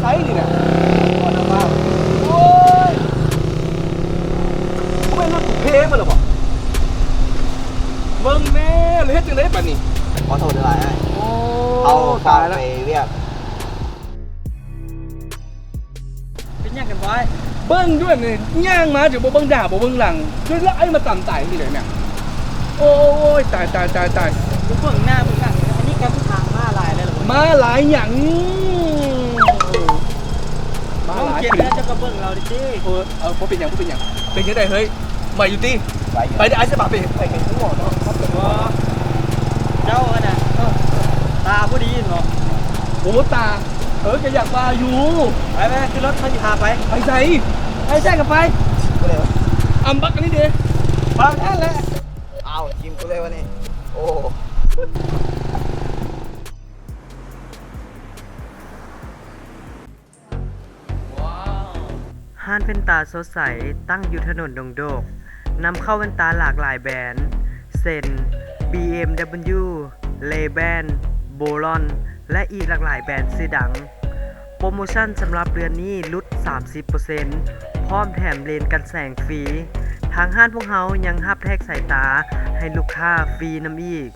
ໃສນີ້ນະ? ໂອ້ຍ ບໍ່ແມ່ນລົດກູເພມາແລ້ວບໍ? ເບິ່ງແດ່ ແລ້ວເຮັດຈັ່ງໃດບາດນີ້? ຂໍໂທດຫຼາຍໆ ອ້າຍ. ໂອ້ ເອົາ ຕາຍລະ ໄປວຽກ. ເປັນຫຍັງກັນວະ? ເບິ່ງດ້ວຍນີ້ ຍ່າງມາຈະບໍ່ເບິ່ງໜ້າບໍ່ເບິ່ງຫຼັງ ຈົນລະໄອ້ມາຕຳຕາຍທີ່ໃດແມ່. ໂອ້ຍ ຕາຍ ຕາຍ ຕາຍ ຕາຍ. ບໍ່ເບິ່ງໜ້າເບິ່ງຫຼັງ ອັນນີ້ການທາງມາຫຼາຍແລ້ວເວີຍ. ມາຫຼາຍຫຍັງ? ມາຫຼາຍ ເຈັບແລ້ວເຈົ້າກໍເບິ່ງລາວດິຕິ. ເອີ ເອີ ບໍ່ເປັນຫຍັງ ບໍ່ເປັນຫຍັງ. ເປັນຈັ່ງໃດເຮີ້ຍ? ໄຫວຢູ່ຕິ? ໄຫວຢູ່. ໄປເດີ ອ້າຍຊິພາໄປ ໄປໃນຫົວເນາະ. ບໍ່ ເຈົ້າຫັ້ນນະ ເອີ ຕາບໍ່ດີເນາະ. ໂອ້ ຕາ ເອີ ກໍຢາກວ່າຢູ່. ໄປ ໄປ ຂຶ້ນລົດ ຂ້ອຍຊິພາໄປ. ໄປໃສ? ໄປໃສກໍໄປ. ບໍ່ໄດ້ວະ ອຳບັກອັນນີ້ເດ. ບາງນັ້ນແຫຼະ. ອ້າວ ຖິ້ມກູເລີຍວະນີ້. ໂອ້ ຮ້ານແວ່ນຕາສົດໃສ ຕັ້ງຢູ່ຖະໜົນດົງໂດກ ນຳເຂົ້າແວ່ນຕາຫຼາກຫຼາຍແບຣນ ເຊັ່ນ ບີເອັມດັບເບິນຢູ ເຣແບນ ໂບລອນ ແລະ ອີກຫຼາກຫຼາຍແບຣນຊື່ດັງ. ໂປຣໂມຊັນສຳລັບເດືອນນີ້ ຫຼຸດສາມສິບເປີເຊັນ ພ້ອມແຖມເລນກັນແສງຟຣີ. ທາງຮ້ານພວກເຮົາຍັງຮັບແທກສາຍຕາໃຫ້ລູກຄ້າຟຣີນຳອີກ.